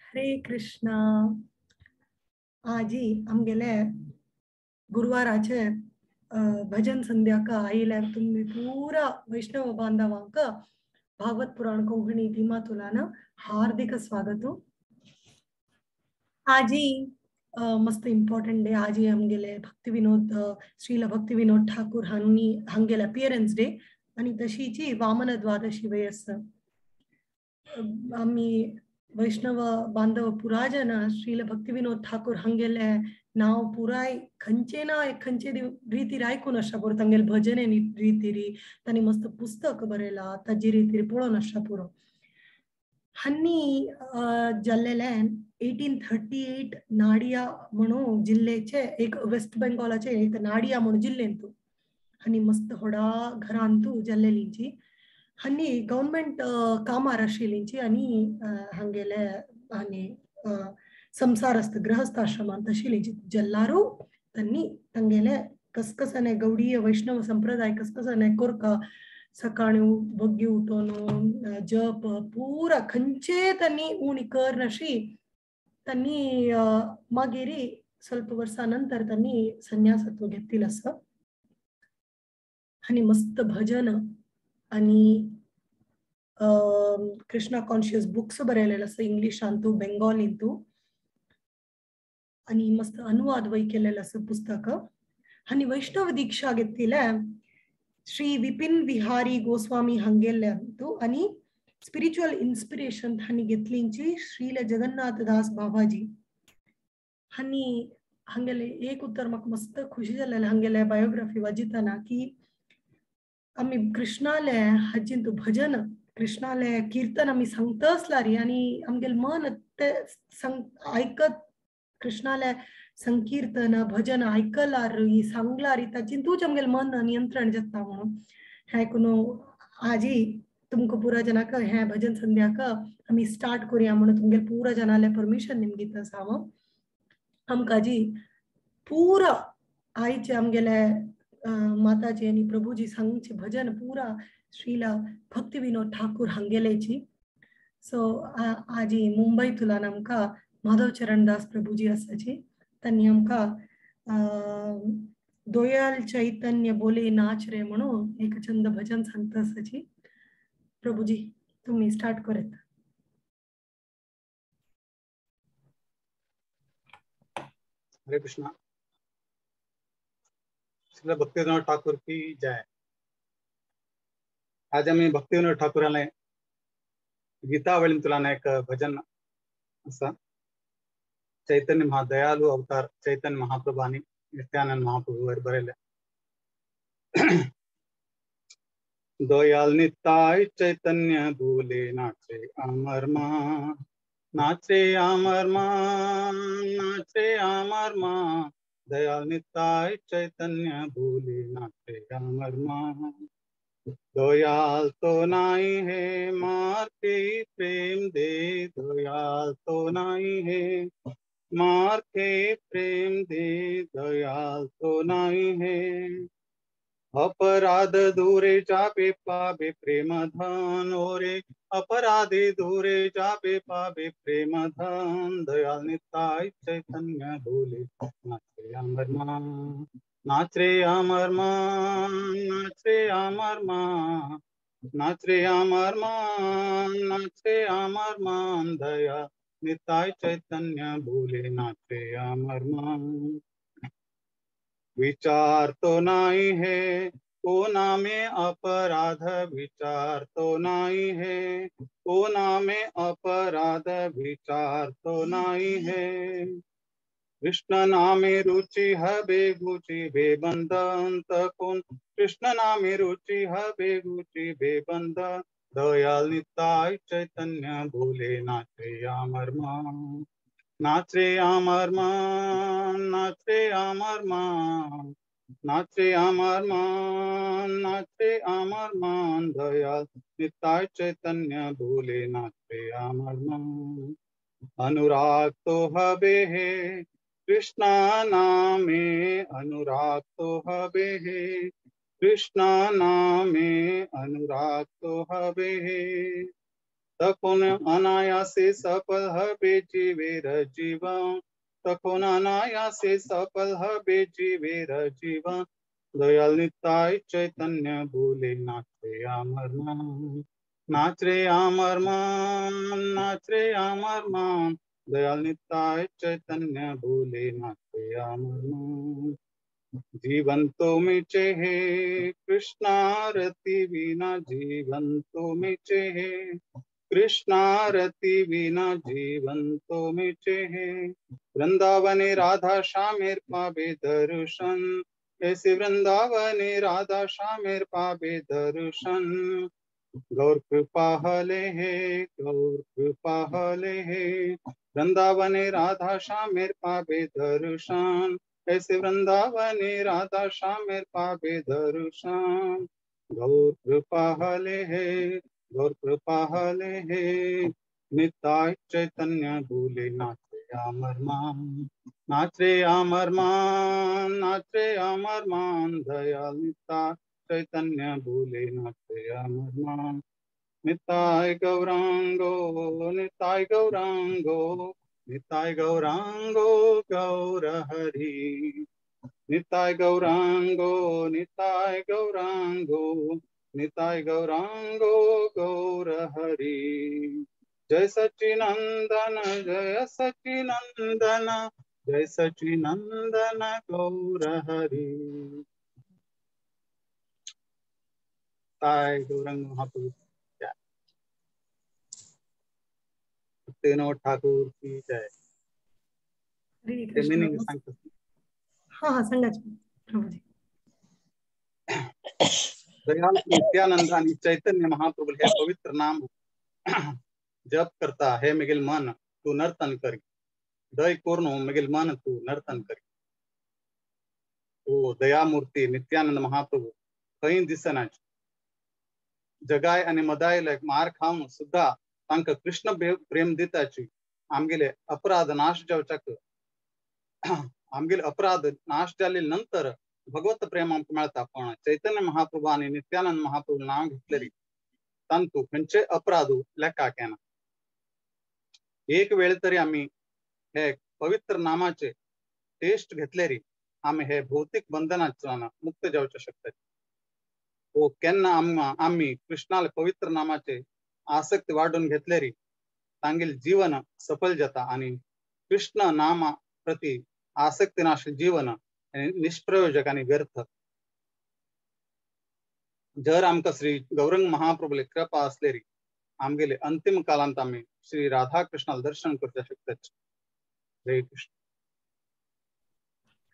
हरे कृष्णा। आजी आमगेले गुरुवाराचे भजन संध्या का आयिल्यार तुमी पूरा वैष्णव बांधवांक भागवत पुराण कोंकणी धीमा तुलान हार्दिक स्वागत। आजी मस्त इम्पॉर्टंट डे। आजी आमगेले भक्ती विनोद श्रील भक्ती विनोद ठाकूर हांणी हांगेले अपियरन्स डे आनी तशीची वामन द्वादशी वयस। आमी वैष्णव बांधव पुराजन श्रील भक्ती विनोद ठाकूर हांगेले नाव पुराय खंयचे ना खंयचे रितीर आयकून आसता पुरो, तांगेले भजने रितीरी तांणी मस्त पुस्तक बरयला ताजे रितीर पळोवन आसता पुरो। हांणी जाल्लेल्यान 1838 नाडिया म्हणून जिल्ल्याचे एक वेस्ट बेंगॉलाचे एक नाडिया म्हणून जिल्लेंतू हांणी मस्त व्हडा घरांतू जाल्लेलींची। हांणी गव्हर्मेंट कामार आशिल्लींची आनी हांगेले आनी संसार आसता गृहस्थ आश्रमांत आशिल्लींची जल्लारू तांणी तांगेले कसकसाने गौडीय वैष्णव संप्रदाय कसकसाने कोरका सकाळी बग्गी उठोन जप पुरा खंयचे तांणी उणी कर नाशी तांणी मागीर ಸ್ವಲ್ಪ वर्सां नंतर तांणी संन्यासत्व घेतलें आसा। आनी मस्त भजन आनी कृष्णा कॉन्शियस बुक्स बरयलेले आसा इंग्लिशांतू बेंगॉलींतू आनी मस्त अनुवाद वय केलेले आसा पुस्तक। आनी वैष्णव दीक्षा घेतलेले श्री विपिन विहारी गोस्वामी हांगेल्यांतू आनी स्पिरिच्युअल इन्स्पिरेशन हांणी घेतलींची श्रील जगन्नाथ दास बाबाजी हांणी हांगेले एक उत्तर म्हाका मस्त खुशी जालेलें हांगेले बायोग्राफी वाचितना की आमी कृष्णाले हाजींतू भजन कृष्णाले कीर्तन आमी सांगता आसल्यार आनी आमगेले मन ते आयकत कृष्णाले संकीर्तन भजन आयकलार सांगलार ताचेंतूच आमगेले मन नियंत्रण जाता म्हणून हें आयकून आजी तुमकां पुरा जनाक हें भजन संध्याक आमी स्टार्ट करुया म्हणून तुमगेले पुरा जनाले परमिशन निमगीत आसा हांव। आमकां जी पुरा आयचे आमगेले माताजी आनी प्रभुजी सांगचे भजन पुरा श्रीला भक्ती विनोद ठाकूर हांगेलेची। सो आजी मुंबईतुलान आमकां माधव चरणदास प्रभुजी आसाची तांणी आमकां दोयाल चैतन्य बोले नाच रे म्हणून एक छंद भजन सांगता आसाची। प्रभुजी तुम्ही स्टार्ट करत। हरे कृष्णा। श्रील भक्ती विनोद ठाकूर की जय। आज आमी भक्ती विनोद ठाकूराले गीतावळींतल्यान एक भजन आसा। चैतन्य महादयालु अवतार चैतन्य महाप्रभु आनी नित्यानंद महाप्रभु वर बरयले। दयाल निताय चैतन्य बोले नाचे अमर मा नाचे अमर मा नाचे अमर मा दयाल निताय चैतन्य बोले नाचे अमर मा। दयाल तो नाई है मार के प्रेम दे दयाल तो नाई है मार के प्रेम दे दयाल तो नाई है। अपराध दूरे जाबे पाबे प्रेम धन ओरे अपराधे दूरे जाबे पाबे प्रेम धन दयाल निताय चैतन्य बोले नाच रे अमर मा नाच रे अमर मा नाच रे अमर मा नाच रे अमर मा नाच रे अमर मान दया निताय चैतन्य बोले नाच रे अमर मा। विचार तो नाई है ओ नामे अपराध विचार तो नाई है ओ नामे अपराध विचार तो नाई है। कृष्ण नामे रुचि हबे गुचि बेबंधन तकुन कृष्ण नामे रुचि हबे गुचि बेबंधन दयाल निताय चैतन्य बोले नाच रे अमर मा नाच रे अमर मा नाच रे अमर मा नाच रे अमर मा नाच रे अमर मान दयाल निताय चैतन्य बोले नाच रे अमर मा। अनुराग तो हबे है कृष्णा नामे अनुराग तो हबे है कृष्णा नामे अनुराग तो हबे है। তখন অনায়াসে সফল হবে জীবের জীবন, তখন অনায়াসে সফল হবে জীবের জীবন। দয়াল নিতাই চৈতন্য বলে নাচে আমার মান, নাচ রে আমার মান, নাচ রে আমার মান। দয়াল নিতাই চৈতন্য বলে নাচে আমার মান। जीवन तो मिचे है कृष्णारती बिना, जीवन तो मिचे है कृष्णारती बिना, जीवन तो मिचे है। वृंदावने राधा श्यामेर पावे दर्शन, ऐसे वृंदावने राधा श्यामेर पावे दर्शन। गौर कृपा हले है, गौर कृपा हले है, वृंदावने राधा श्यामेर पावे दर्शन, ऐसे वृंदावने राधा श्यामेर पावे दर्शन। गौर कृपा हले है, गौर कृपा हले है, निताय चैतन्य बोले नाच रे अमर मान, नाच रे अमर मान, नाच रे अमर मान। दयाल निताय चैतन्य बोले नाच रे अमर मान। निताय गौरांगो, निताय गौरांगो, निताय गौरांगो गौर हरि, निताय गौरांगो, निताय गौरांगो, निताय गौरांगो गौर हरि। जय सचिनंदन, जय सचिनंदन, जय सचिनंदन गौर हरि। ताय गौरंग महाप्रभु, तीनों ठाकुर की जय। हाँ हाँ सांगाच प्रभुजी। दयाल नित्यानंद आणि चैतन्य महाप्रभु हे पवित्र नाम जप करता हे मिगिल मन तू नर्तन करी, दय कोरनो मिगिल मन तू नर्तन करी। ओ दयामूर्ती नित्यानंद महाप्रभु खंय दिसना, जगाय आणि मदायला मार खावन सुद्धा तांका कृष्ण प्रेम दिताची। आमगेले अपराध नाश जावच्याक, आमगेले अपराध नाश जाले नंतर भगवत प्रेम आमकां मेळता। पण चैतन्य महाप्रभु आणि नित्यानंद महाप्रभु नाव घेतलेली तांतू खंयचे अपराध लेखाक येना। एक वेळ तरी आमी हे पवित्र नामाचे टेस्ट घेतलेरी आमी हे भौतिक बंधनाच्यान मुक्त जावचे शकतात। ओ केन्ना आमी कृष्णाले पवित्र नामाचे आसक्ती वाडून घेतलेरी तांगेल जीवन सफल जाता आणि कृष्ण नामा प्रति आसक्ती नाशिल्लें जीवन निष्प्रयोजक आणि व्यर्थ। जर आमकां श्री गौरंग महाप्रभुले कृपा असलेरी आमगेले अंतिम कालांत आमी श्री राधा कृष्णाला दर्शन करता शकतात। हरे कृष्ण.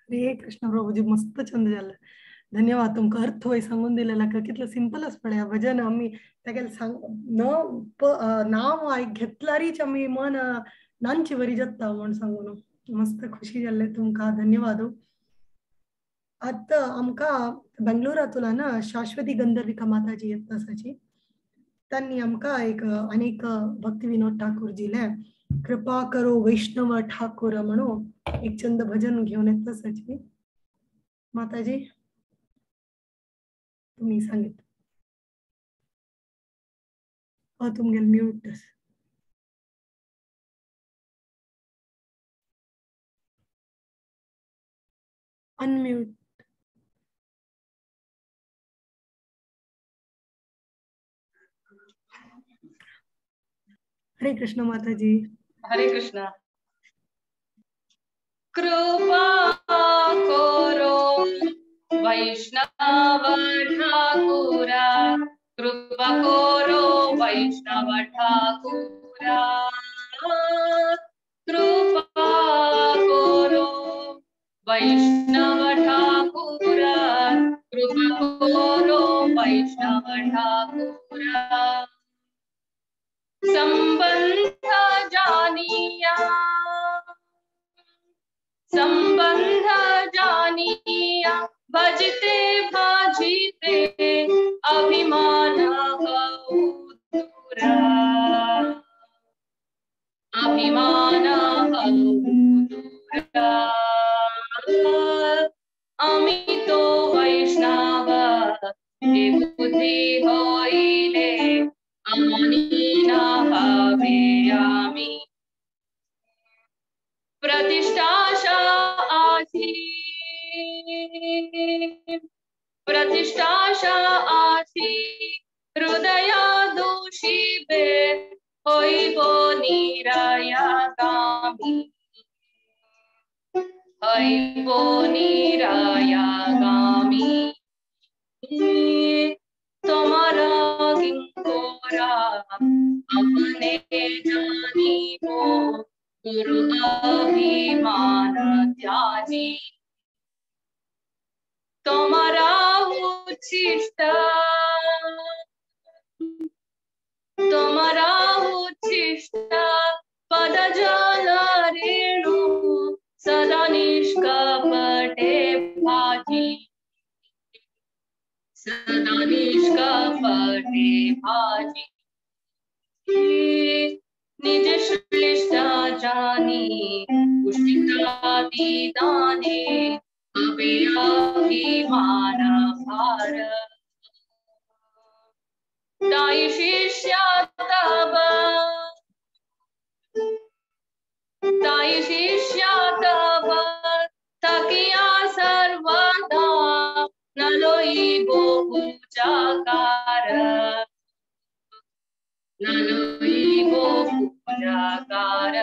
हरे कृष्ण प्रभुजी, मस्त छंद झालं, धन्यवाद। तुमका अर्थ वय सांगून दिलेला का कितलं सिंपल पळया भजन आम्ही तागेले सांग न नाव आयक घेतल्यारीच आमी मन नांचे वरी जाता म्हण सांगून मस्त खुशी जाल्ले तुमका, धन्यवाद। आतां आमकां बेंगलोरांतल्यान शाश्वती गंधर्विका माताजी येता आसाची, तांणी आमकां एक अनेक भक्ती विनोद ठाकूरजीले कृपा करो वैष्णव ठाकूर म्हणून एक छंद भजन घेवन येता आसाची। माताजी तुम्ही सांगित तुमगेल म्यूट। अनम्यूट। हरे कृष्ण माता जी। हरे कृष्णा। कृपा करो वैष्णव ठाकुरा, कृपा करो वैष्णव ठाकुरा, कृपा करो वैष्णव ठाकुरा, कृपा करो वैष्णव ठाकुरा। संबंध जानिया, संबंध जानिया, भजते भाजिते अभिमान हऊ दूरा, अभिमान हऊ दूरा। अमी तो वैष्णव हे बुद्धि होइले, अमानी ना हवे आमी प्रतिष्ठाशा आसी प्रतिष्ठाशा आसी हृदया दोषी बे होइब निरायागामी होइब निरायागामी তোমারা কিঙ্করা अपने जानिबो गुरु अभिमान त्याजी তোমারা उच्छिष्ट তোমারা उच्छिष्ट पद जल रेणु सदा निष्कपटे भाजी सदा निष्कपटे भाजी निज श्रेष्ठ जानी उष्णितादि दाने अभिमान भार ताई शिष्या तब ताई शिष्या तब तकिया सर्वदा न लोइबो पूजाकार न लोइबो पूजाकार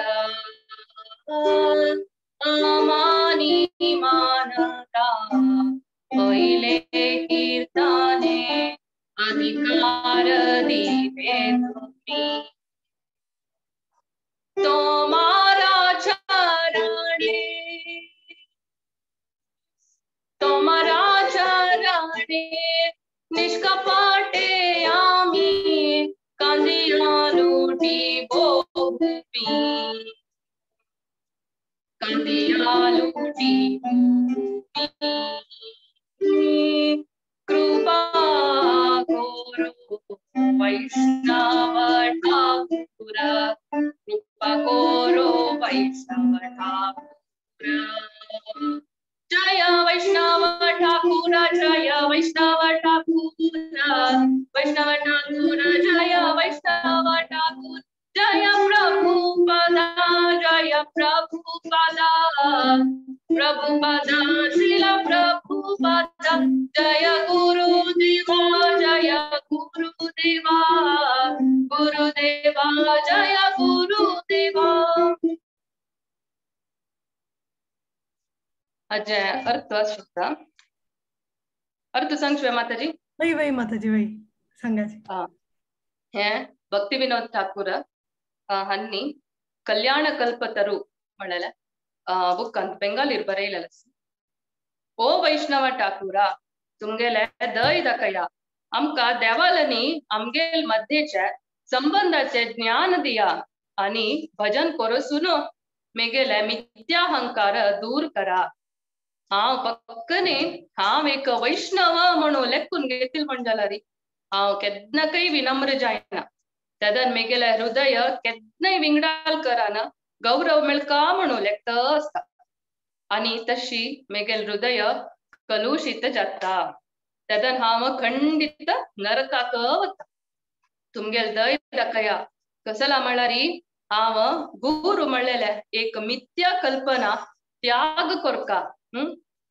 अमानी मानता होइले कीर्तने अधिकार दिवे तुम्ही तुम्हारा चरणे तुम्हारा चरणे निष्कपटे आमी कांदिया लुटिबो भूमि कांदिया लुटिबो भूमि कृपा करो वैष्णव ठाकुर कृपा करो वैष्णव ठाकुर जय वैष्णव ठाकुर जय वैष्णव ठाकुर वैष्णव ठाकुर जय वैष्णव ठाकुर जय प्रभुपदा जय प्रभुपदा प्रभुपदा श्रील प्रभुपदा जय गुरुदेवा जय गुरुदेवा गुरुदेवा जय गुरुदेवा। अजय अर्थ शकता अर्थ सांगशे माताजी? वही वही माताजी वही सांगाची। हे भक्ती विनोद ठाकूर हांणी कल्याण कल्पतरू म्हणलें बुक अंत बेंगालीर बरयलेलें। ओ वैष्णव ठाकूरा तुमगेले दय दाखया आमकां देवालनी आमगेल मध्येचे संबंधाचे ज्ञान दिया आनी भजन करोसून मेगेले मिथ्याहंकार दूर करा। हांव पक्कने हांव एक वैष्णव म्हणून लेखून घेतील म्हण जाल्यार हांव केन्नाकय विनम्र जायना तेदन मेगेले हृदय केन्नाय विंगडाल करान गौरव मेळका म्हणून लेखता आसता आनी तशी मेगेल हृदय कलुशीत जाता तेदन हांव खंडित नरकाक वता। तुमगेल दय दाखया कसला म्हळ्यार हांव गुरु म्हणलेले एक मिथ्या कल्पना त्याग करका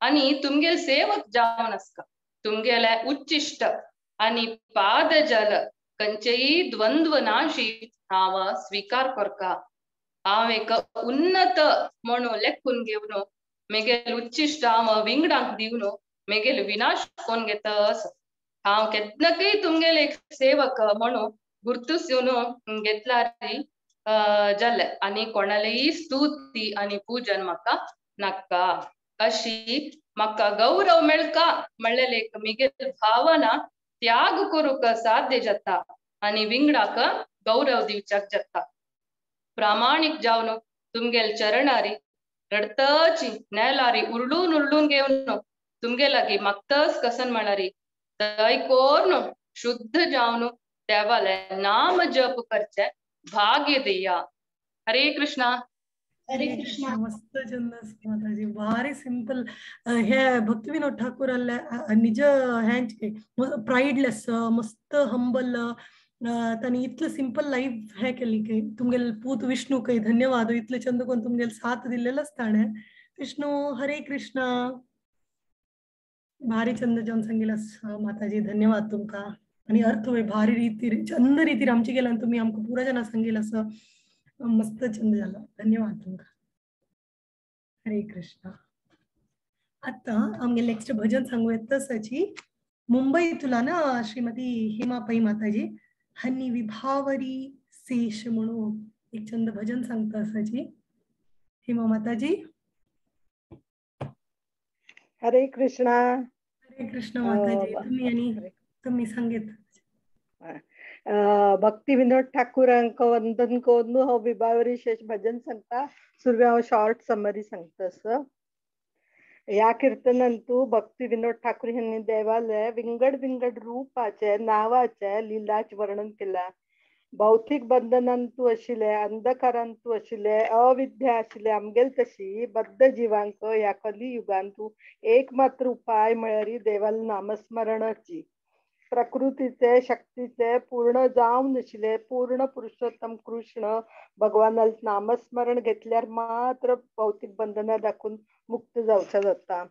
आनी तुमगेल सेवक जावन आसका तुमगेले उच्चिश्ट आनी पादजल खंयचेय द्वंद्व नाशी हांव स्वीकार करका। हांव एक उन्नत म्हणून लेखून घेवन मेगेल उच्चिश्ट हांव विंगडांक दिवन मेगेल विनाश कोण घेता असो हांव केन्नाकय तुमगेल एक सेवक म्हणून गुर्तूस येवन घेतल्यार जालें आनी कोणालेय स्तुती आनी पूजन म्हाका नाका अशी म्हाका गौरव मेळका म्हणलेले एक मिगेल भावना त्याग करूंक साध्य जाता आनी विंगडाक गौरव दिवच्याक जाता। प्रामाणीक जावन तुमगेल चरणारी रडतची नेलारी उरलून उरलून घेवन तुमगे लागीं मागतच कसन म्हणारी दय कोर्न शुद्ध जावन देवाले नाम जप करचे भाग्य दिया। हरे कृष्णा। हरे कृष्णा। मस्त छंदस माताजी, भारी सिंपल। हे भक्ती विनोद ठाकूर निज हेंच प्राइडलेस, मस्त हंबल तांणी इतलें सिंपल लायफ हें केली की तुमगेले पूत विष्णू काही धन्यवाद, इतले चंद कोण तुमगेले साथ दिल्लेलच ताणें. विष्णू हरे कृष्णा, भारी चंद जावन सांगिल्लें माताजी, धन्यवाद तुमकां. आनी अर्थ वय भारी रितीर चंद रितीर आमचे गेल्यान तुमी आमकां पुरा जाणां सांगिल्लें असो मस्त चंद जाला, धन्यवाद तुमकां. हरे कृष्णा. आतां आमगे नेक्स्ट भजन सांगू येता तसाची मुंबई तुला ना श्रीमती हेमा पै माताजी हनी विभावरी शेष म्हणून एक चंद भजन सांगता असाची. हेमा माताजी. हरे कृष्णा. हरे कृष्णा माताजी, तुम्ही आणि तुम्ही सांगित. भक्ती विनोद ठाकूरांक वंदन करून हो विभावरी शेष भजन सांगता. सुरवे हांव शॉर्ट समरी सांगता. असं ह्या कीर्तनांतू भक्ती विनोद ठाकूर ह्यांनी देवाले विंगड विंगड रूपाचे नावाचे लिलाच वर्णन केला. भौतिक बंधनांतू आशिल्ले, अंधकारांतू आशिल्ले, अविद्या आशिल्ले आमगेल तशी बद्ध जिवांक ह्या कलियुगांतू एक मात्र उपाय म्हळ्यार देवाले नामस्मरणाची. प्रकृतीचे शक्तीचे पूर्ण जावन आशिल्ले पूर्ण पुरुषोत्तम कृष्ण भगवानाल नामस्मरण घेतल्यार मात्र भौतिक बंधना दाखून मुक्त जावचा जाता.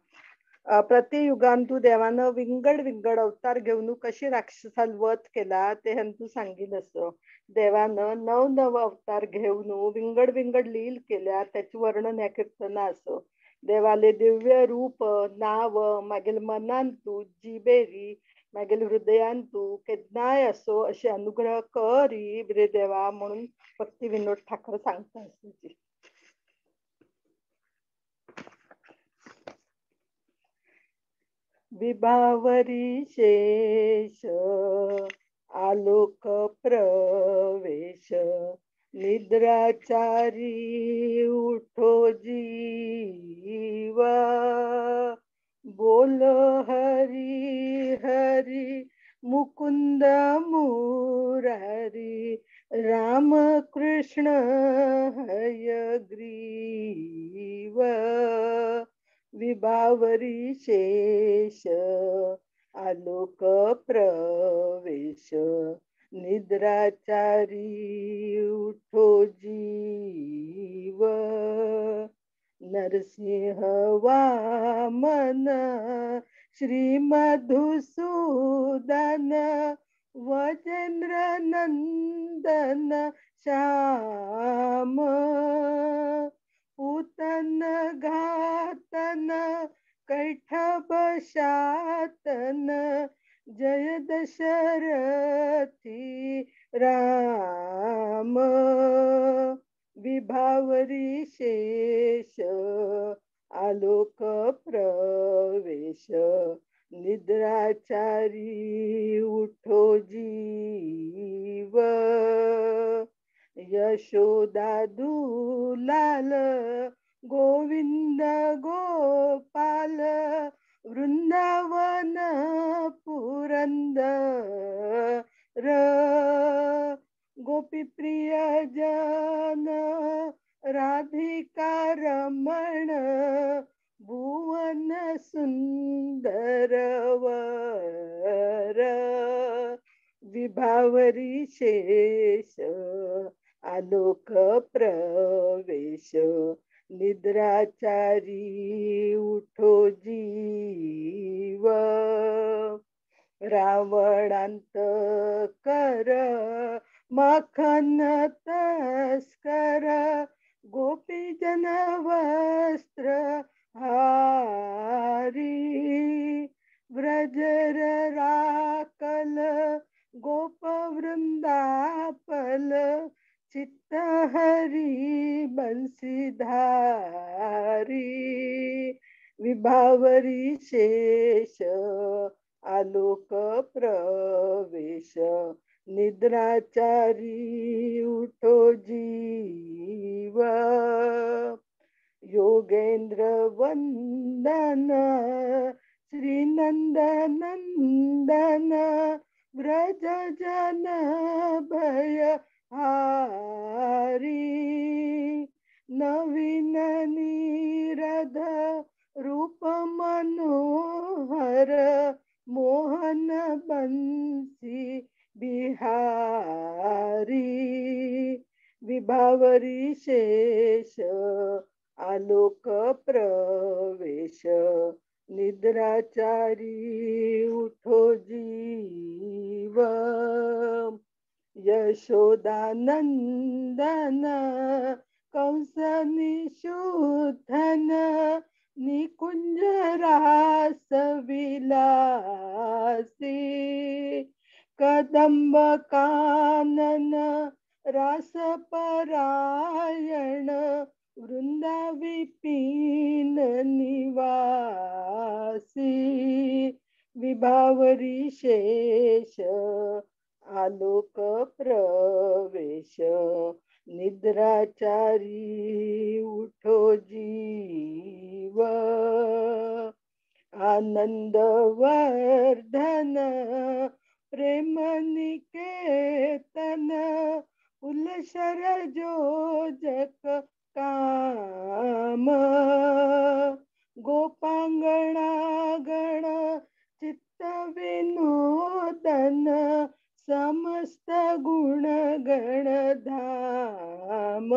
प्रतियुगांतू देवान विंगड विंगड अवतार घेवन कशी राक्षसाल वध केला ते हेंतू सांगील असो. देवान नव नव अवतार घेवन विंगड विंगड लील केल्या त्याचे वर्णन ह्या कीर्तना असो. देवाले दिव्य रूप नाव मागील मनांतू जिबेरी मागील हृदयांतू केन्नाय असो अशे अनुग्रह करी रे देवा म्हणून भक्ती विनोद ठाकूर सांगता. विभावरी शेष आलोक प्रवेश निद्राचारी उठो जीवा, बोल हरी हरी मुकुंद मुरारी राम कृष्ण हयग्रीव. विभावरी शेष आलोक प्रवेश निद्राचारी उठो जीव. नरसिंह वामन श्री मधुसूदन वजेंद्र नंदन श्याम, पूतन घातन कैठब शातन जय दशरथी राम. विभावरी शेष आलोक प्रवेश निद्राचारी उठो जीव. यशोदा दुलाल गोविंद गोपाल वृंदावन पुरंदर, गोपी प्रिय जन राधिका रमण भुवन सुंदर वर. विभावरी शेष आलोक प्रवेश निद्राचारी उठो जीव. रावणांत कर माखन तस्कर गोपीजन वस्त्र हारी, व्रजर राकल गोप वृंदापल चित्त हरी बंसीधारी. विभावरी शेष आलोक प्रवेश निद्राचारी उठो जीव. योगेंद्र वंदन श्री नंदनंदन व्रज जन भय हारी, नवीन नीरद रूप मनोहर मोहन बंसी बिहारी. विभावरी शेष आलोक प्रवेश निद्राचारी उठो जीव। यशोदानंदन कंस निशूधन निकुंज रास विलासी कदम्ब कानन रास परायण वृंदा विपिन निवासी विभावरी शेष आलोक प्रवेश निद्राचारी उठो जीव। आनंद वर्धन प्रेम निकेतन उलशर जोजक काम गोपांगणागण चित्त विनोदन समस्त गुण गण धाम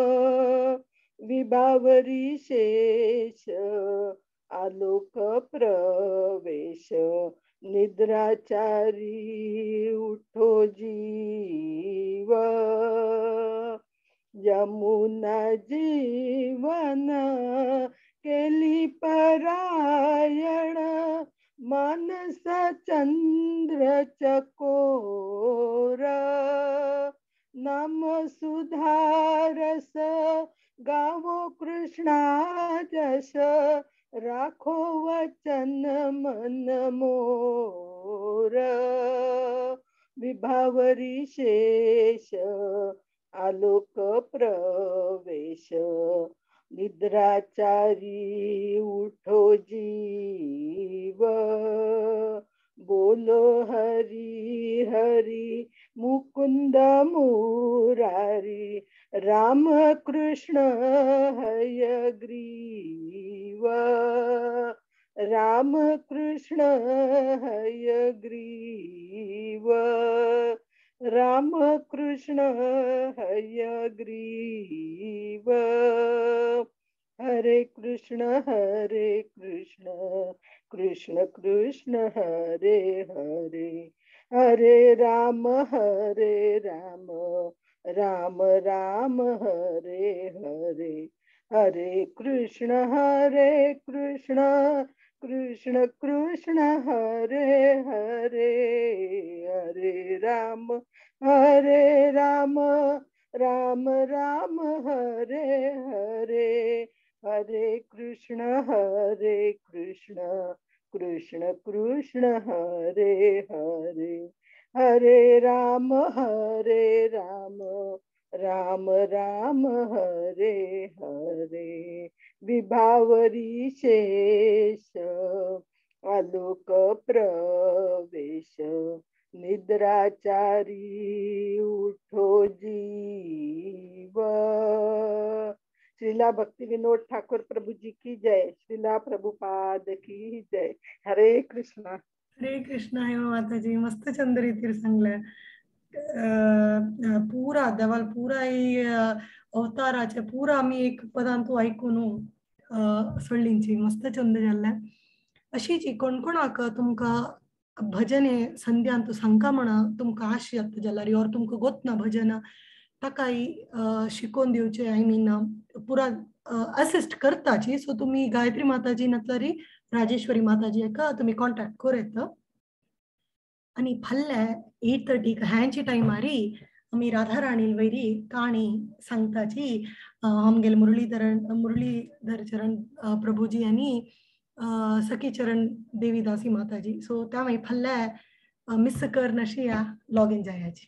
विभावरी शेष आलोक प्रवेश निद्राचारी उठो जीव। यमुना जीवन केली परायण मानस चंद्र चकोर नाम सुधारस गावो कृष्णा जस राखो वचन मन मोर विभावरी शेष आलोक प्रवेश निद्राचारी उठो जीव। बोलो हरि हरि मुकुंद मुरारी राम कृष्ण हयग्रीव राम कृष्ण हयग्रीव राम कृष्ण हयग्रीव। हरे कृष्ण कृष्ण कृष्ण हरे हरे हरे राम राम राम हरे हरे हरे कृष्ण कृष्ण कृष्ण हरे हरे हरे राम राम राम हरे हरे हरे कृष्ण कृष्ण कृष्ण हरे हरे हरे राम राम राम हरे हरे। विभावरी शेष आलोक प्रवेश निद्राचारी उठो जीव। श्रीला भक्ति विनोद ठाकुर प्रभु जी की जय। श्रीला प्रभुपाद की जय। हरे कृष्णा। हरे कृष्णा। हेमा माताजी मस्त चंद रीतीर सांगले पुरा देवाल पुरा अवताराचे पुरा आमी एक पदांतू आयकून सोडलींची मस्त चंद जाल्ले। अशीच कोण कोणाक तुमकां भजन हे संध्यांतू सांगका म्हण तुमकां आश जाता जाल्यार और तुमकां गोतना भजन ताकाय शिकोवन दिवचे I mean पुरा असिस्ट करताची। सो तुमी गायत्री माताजी नातल्यार राजेश्वरी माताजी हाका तुमी कॉन्टेक्ट करूं येता। आनी फाल्यां 8:30 ह्यांची टायमारी आमी राधा राणी वयरी काणी सांगताची आमगेले मुरलीधर चरण प्रभुजी आनी सखी चरण देवीदासी माताजी। सो त्या मागीर फाल्यां मिस कर नशी या लॉग इन जायाची।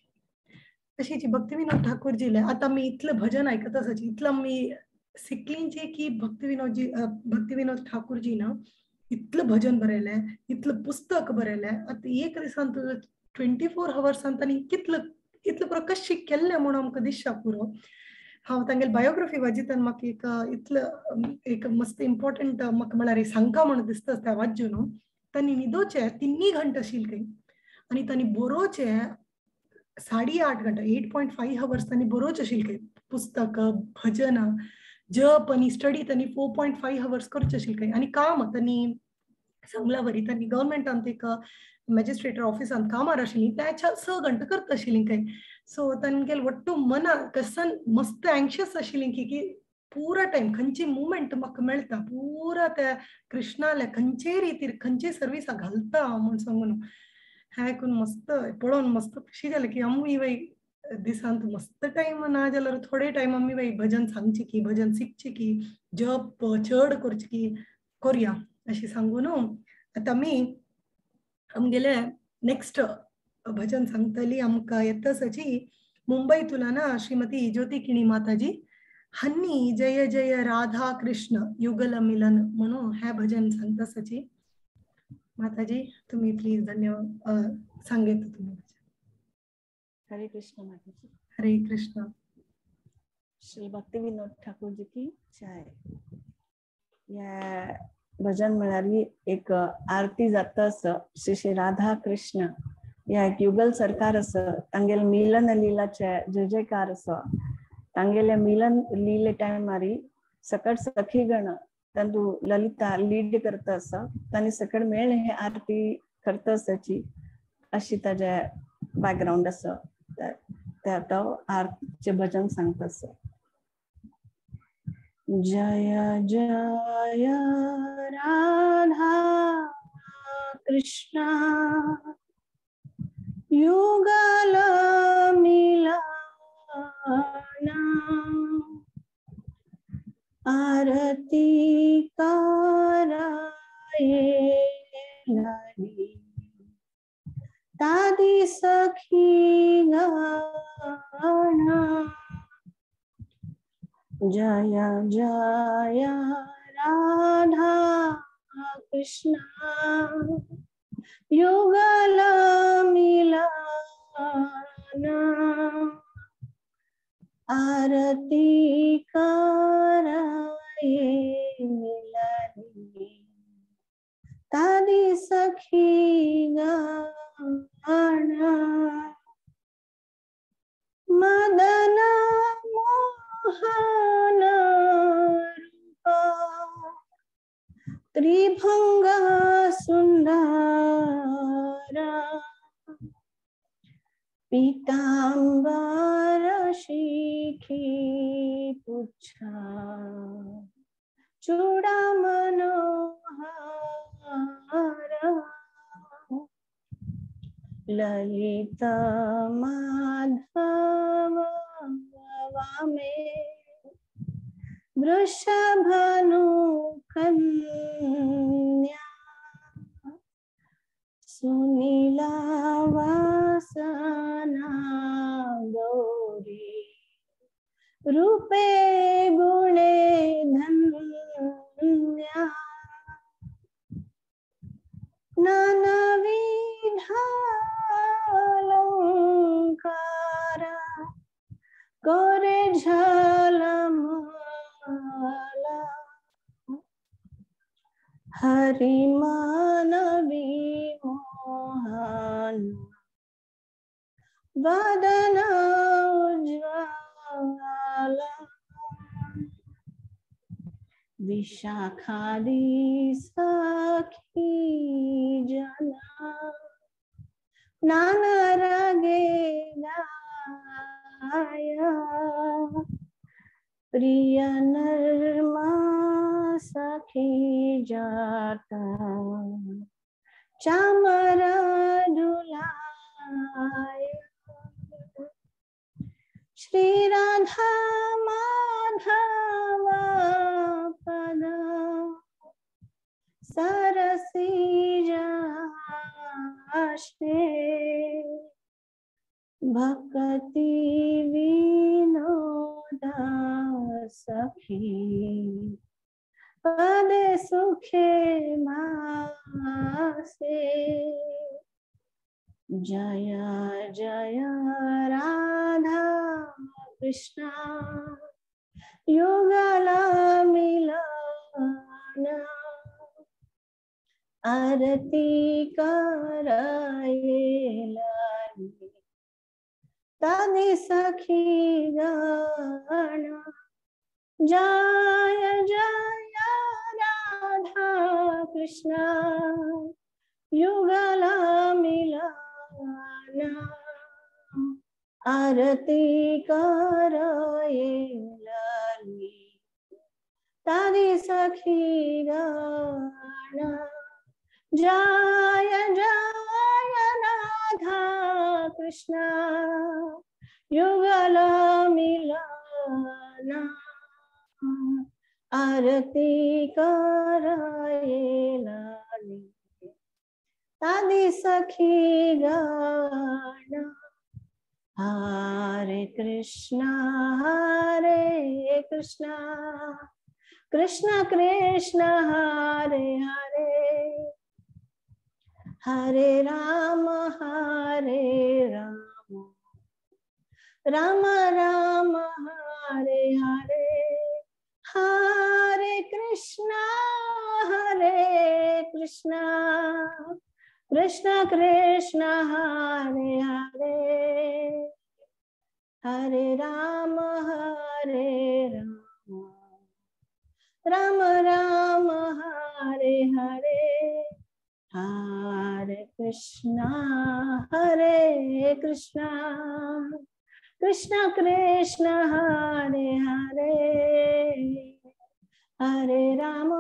अशीची भक्तिविनोद ठाकूरजीले आतां आमी इतलें भजन आयकत आसाची इतलें आमी शिकलींची की भक्तिविनोद ठाकूरजी ना इतलें भजन बरयलें इतलें पुस्तक बरयलें। आतां एक दिसान 24 हवर्सान तांणी कितलें इतलें पुरो कशें केल्लें म्हूण आमकां दिसता पुरो। हांव तांगेली बायोग्राफी वाचितना म्हाका एक इतलें एक मस्त इम्पॉर्टंट म्हाका म्हळ्यार सांगका म्हूण दिसता त्या वाचून न्हू। तांणी न्हिदोचें 3 घंटे आशिल्लें खंय आनी तांणी बरोवचें 8.5 घंटा 8.5 हवर्स तांणी बरोवचे आशिल्ले खंय, पुस्तक भजन जप आनी स्टडी तांणी 4.5 हवर्स करचे आशिल्ले खंय. आनी काम तांणी सांगला वरी तांणी गव्हर्मेंटान एक मॅजिस्ट्रेटर ऑफिसान कामार आशिल्ली त्याच्या 6 घंटे करता आशिल्ली खंय. सो तांगेले वट्टू मना कसन मस्त एंक्शियस आशिल्ली की पुरा टायम खंयची मुवमेंट म्हाका मेळटा पुरा त्या कृष्णाल्या खंयचे रितीर खंयचे सर्विसा घालता म्हूण सांगून हें आयकून मस्त पळोवन मस्त खुशी जालें की आमी बाई दिसांत मस्त टायम ना जाल्यार थोडे टायम आमी बाई भजन सांगचे की भजन शिकचे की जप चड करचे की करया अशें सांगून आतां आमी आमगेले नेक्स्ट भजन सांगतली आमकां येता सची मुंबई तुलाना श्रीमती ज्योती किणी माताजी हन्नी जय जय राधा कृष्ण युगल मिलन म्हणून हे भजन सांगता सची. माताजी तुम्ही प्लीज धन्यवाद सांगेत तुम्ही. हरे कृष्ण माताजी. हरे कृष्ण. श्री भक्ति विनोद ठाकुर जी की जय. या भजन म्हळ्यार एक आरती जाता आसा श्री श्री राधा कृष्ण या एक युगल सरकार आसा तांगेले मिलन लीलाचे जय जयकार आसा. तांगेले मिलन लीले टायमारी सकट सखीगण तांतू ललिता लीड करता आसा तांणी सकट मेळ हे आरती करता आसाची अशी ताजे बॅकग्रावंड आसा ते तो आरतीचे भजन सांगता आसा. जय जय राधा कृष्ण युगल मिलना आरती कराये लाली तादी सखी गाना. जय जय राधा कृष्ण युगल मिलना आरती कराये लाली तादी सखी गाना. मदन मोहन रूपा त्रिभंग सुंदरा पीतांबर शिखी पुच्छा चूड़ा मनोहारा ललित माधव वामे वृषभानु कन्या सुनीला वासना गौरी रूपे गुणे धन्या नानाविधालंकारा करे झलमाला हरि मानवी मोहन वदन उज्ज्वला विशाखादि सखी जना नाना रागे गाया प्रिय नरमा सखी जाता चामरा दुलाया श्री राधा माधव पद सरसी जाश्रे भक्ति विनोद सखी पद सुखे मासे। जय जय राधा कृष्ण युगल मिलन आरती कराये लाली तादी सखी गाना। जय जय राधा कृष्ण युगल मिलना आरती कराये लाली तारी सखी गाना। जय जय राधा कृष्ण युगल मिलना आरती कराये लाली तादी सखी गाना। हरे कृष्णा हरे कृष्णा कृष्ण कृष्ण हरे हरे हरे राम राम राम हरे हरे हरे कृष्णा कृष्ण कृष्ण हरे हरे हरे राम राम राम हरे हरे हरे कृष्णा कृष्ण कृष्ण हरे हरे हरे राम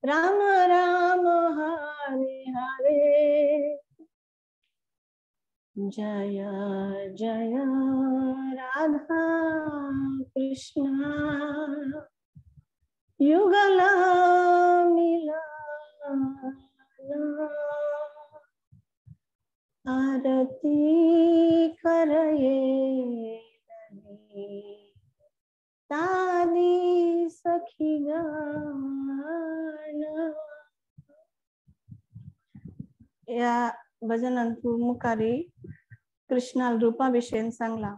राम राम हरे हरे। जय जय राधा कृष्ण युगल मिलना आरती करये तादी सखी गाना। या भजनांतु मुखारी कृष्णाल रूपा विशयन सांगला।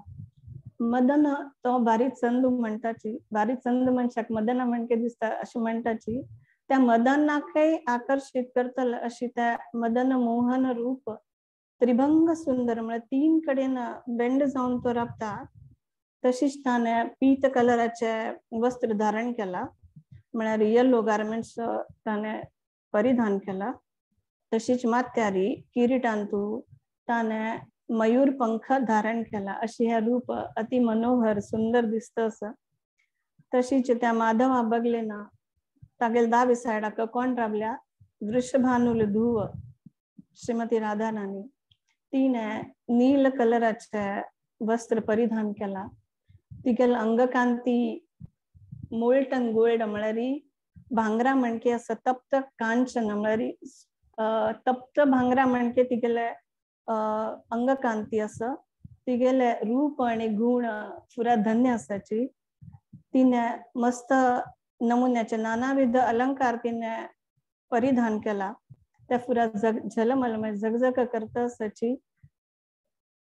मदन तो बारीक चंद म्हणताची, बारीक चंद मनशाक मदना म्हणके दिसता अशी म्हणताची, त्या मदनाकय आकर्षित करतल अशी त्या मदन मोहन रूप त्रिभंग सुंदर म्हळ्यार तीन कडेन बेंड जावन तो राबता। तशीच ताणें पीत कलराचे वस्त्र धारण केला म्हळ्यार येलो गार्मेंट्स ताणें परिधान केला। तशीच माथ्यारी किरीटांतू ताणें मयूर पंख धारण केला। अशी हे रूप अति मनोहर सुंदर दिसता आसा। तशीच त्या माधवा बगले ना तागेल दावे सायडाक कोण राबल्या वृषभानुल धुव श्रीमती राधा राणी, तिने नील कलराचे वस्त्र परिधान केला। तिगेल अंगकांती मोल्टन गोल्ड म्हळ्यार भांगरा म्हणके आसा, तप्त कांचन म्हळ्यार तप्त भांगरा म्हणके तिगेले अंगकांती आसा। तिगेले रूप आणि गुण पुरा धन्य आसाची। तिने मस्त नमुन्याचे नानाविध अलंकार तिने परिधान केला। त्या पुरा झलमल म्हणजे झगझग करता आसाची।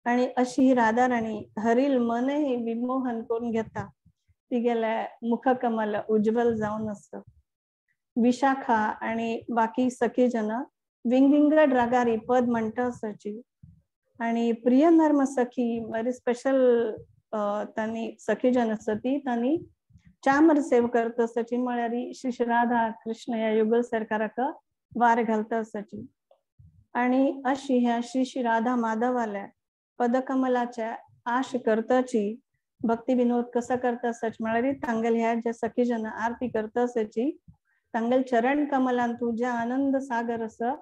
आणि अशी ही राधा राणी हरील मनही विमोहन करून घेता। तिगेले मुखकमल उज्ज्वल जावन आसा। विशाखा आणि बाकी सखीजन विंगविंगड रागारी पद म्हणटा आसाची। आणि प्रिय नर्म सखी बरी स्पेशल तांणी सखीजन आसा ती तांणी चामर सेव करता आसाची म्हळ्यार श्री श्री राधा कृष्ण ह्या युगल सरकाराक वार घालता आसाची। आणि अशी ह्या श्री श्री राधा माधवाल्या पदकमलाच्या आश करताची भक्ती विनोद कसा करता आसाची म्हळ्यार तांगेल ह्या ज्या सखीजन आरती करता आसाची तांगेल चरण कमलांतू जे आनंद सागर आसा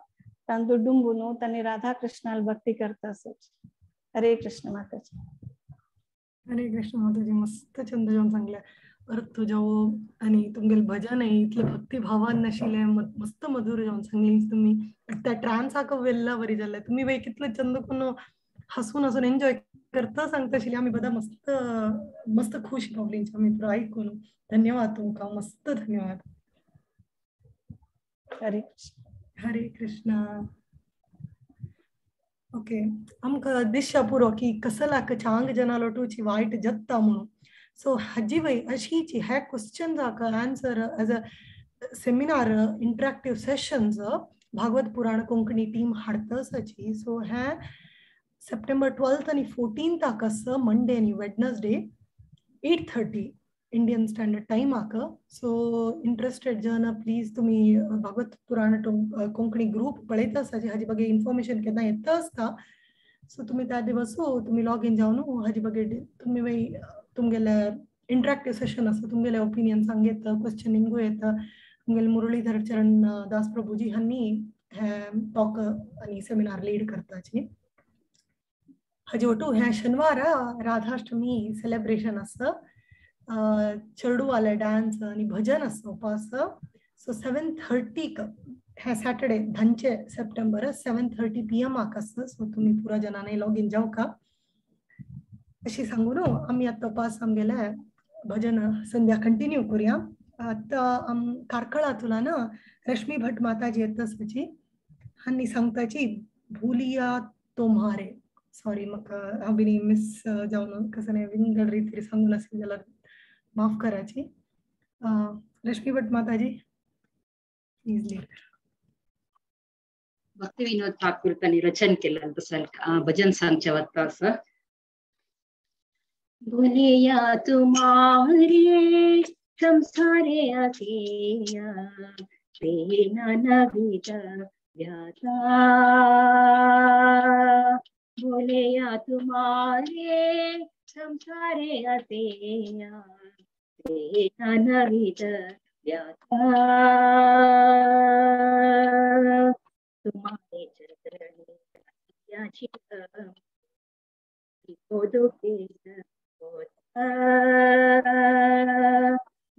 तांतू डुंबून तांणी राधा कृष्णाल भक्ती करता आसाची। हरे कृष्ण माताजी। हरे कृष्ण माताजी, मस्त छंद जावन सांगले अर्थ तुजो आणि तुमगेले भजन आहे इतले भक्तिभावान नाशिल्ले मस्त मधुर जावन सांगली तुम्ही। त्या ट्रान्साक वेल्ला बरी जाल्ले तुम्ही बाई कितले चंद करून हसून हसून एन्जॉय करता सांगता आशिल्ली। आमी बदा मस्त मस्त खुश पावली आमी पुरो आयकून। धन्यवाद तुमकां, मस्त धन्यवाद। हरे कृष्ण। हरे कृष्ण। ओके, आमकां दिश्या पुरो की कसलाक चांग जना लोटूची वायट जत्ता म्हणून। सो हाजी वय अशीची ह्या क्वेश्चन्साक answer as a seminar interactive sessions Bhagwat पुराण कोंकणी टीम हाडता आसाची. सो हें सप्टेंबर 12 आनी 14 आसा, मंडे आनी वेडनसडे 8:30 इंडियन स्टँडर्ड टायमाक. सो इंट्रस्टेड जन प्लीज तुमी भागवत पुराण कोंकणी ग्रूप पळयता आसा हाजे ಬಗ್ಗೆ इन्फॉर्मेशन केन्ना येता आसता. सो तुमी त्या दिवसू तुमी लॉग इन जावन हाजे ಬಗ್ಗೆ तुमी मागीर तुमगेले इंटरेक्टिव सेशन आसा, तुमगेले ओपिनियन सांगयत, क्वेश्चनिंगू येता. तुमगेले मुरळीधर चरण दास प्रभुजी हांणी हे टॉक आनी सेमिनार लीड करताची. हाजे वटू हे शनिवार राधाष्टमी सेलिब्रेशन आसा, चेडूवाले डान्स आनी भजन आसा उपास. सो 7:30 हे सॅटर्डे 10 सप्टेंबर 7:30 PM आसा. सो तुमी पुरा जनांनी लॉग इन जावका अशी सांगू न्हू. आमी आतां उपास आमगेले भजन संध्या कंटिन्यू करूया. आतां कार्कळा तुला ना रश्मी भट माताजी येता आसाची, हांणी सांगताची भुलिया तुम्हारे. सॉरी म्हाका हांव बीन मिस जावन कसं विंगड रितीर सांगून आसली जाल्यार माफ कराची. रश्मी भट माताजी प्लीज लीड. भक्ती विनोद ठाकूर तांणी रचन केलं भजन सांगचे वता आसा. बोलिया तुम्हारे संसारे आसिया तेना नविद व्याता, बोलिया तुम्हारे संसारे आसिया तेना नविद व्याता, तुम्हारे चरणी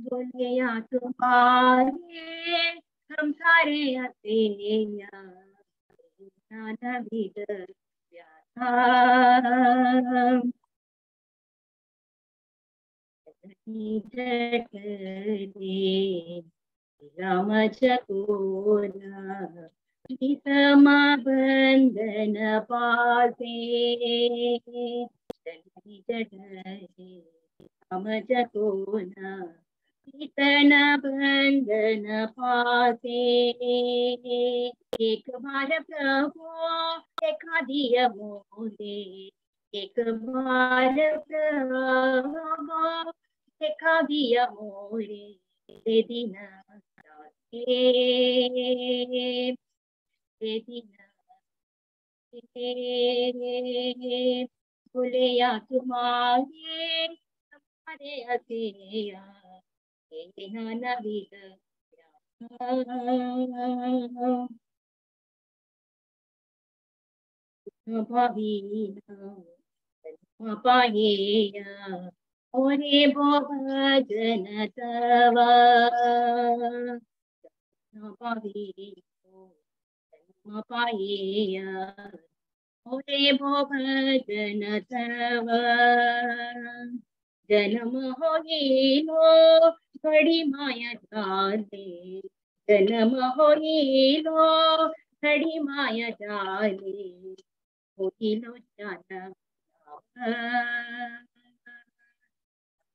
बोलिया तुम्हारे संसारे आसिया नविद व्याता, राम चकोना बंधन पासे, राम चकोना बंधन पासे, एक बार प्रभु देखा दिया मोरे, एक बार प्रभु देखा दिया मोरे, दिन बोलिया तुम्हारे तुम्हारे असिया नविद पायेया ओरे बो भजन तवा, पायेया ओरे बो भजन तवा, जन्म होइलो घड़ी माया जाले, जन्म होइलो घड़ी माया जाले, होइलो जाना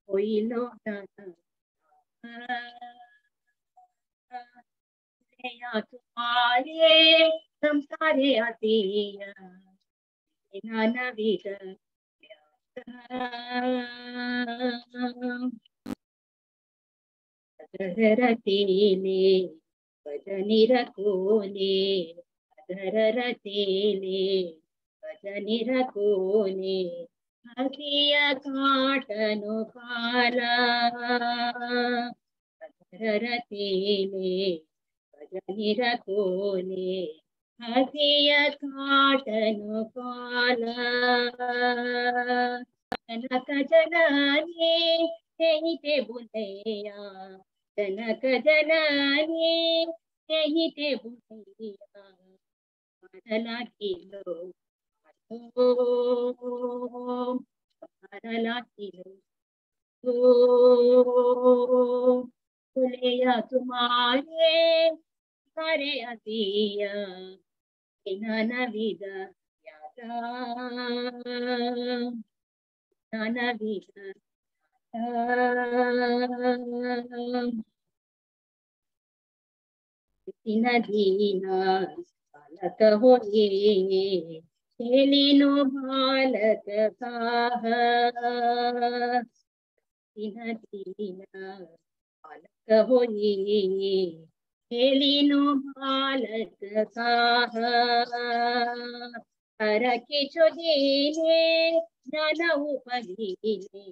होइलो जाना, तुम्हारे संसारे आसिया नविद अधररतेले भजनी रकोने, अधररतेले भजनी रकोने, हसिया काटनु काला, अधररतेले भजनी रकोने, हसिया काटनु काला, जनक जननी तेही ते बुलैया, जनक जननी तेही ते बुलैया, लागिलो लागिलो बोलिया तुम्हारे सारे असिया नविद याता, नविद दिन दीन बालक होई खेलिनो बालक काह। दिन दीन बालक होई खेलिनो बालक काह। हर किछु दीने ज्ञान उपदीने,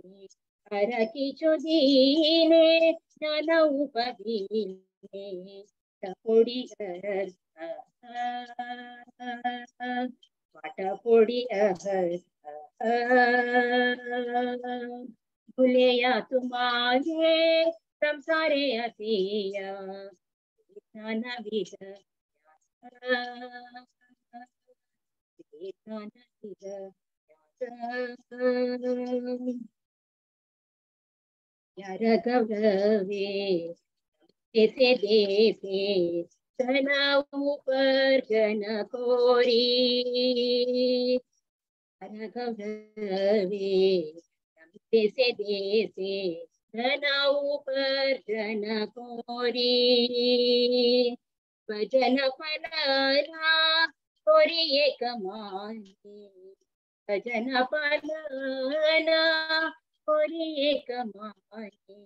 हर किछु दीने ज्ञान उपदीने। पोडी वाट पोडी भुलेया तुम्हारे संसारे असिया ज्ञान विद ज्ञान विद। यार गौरवे देसे देसे धन उपर्जन कोरी। हर गौरवे देसे देसे धन उपर्जन कोरी। भजन फलना कोरी एक मानी, भजन फलना कोरी एक मानी।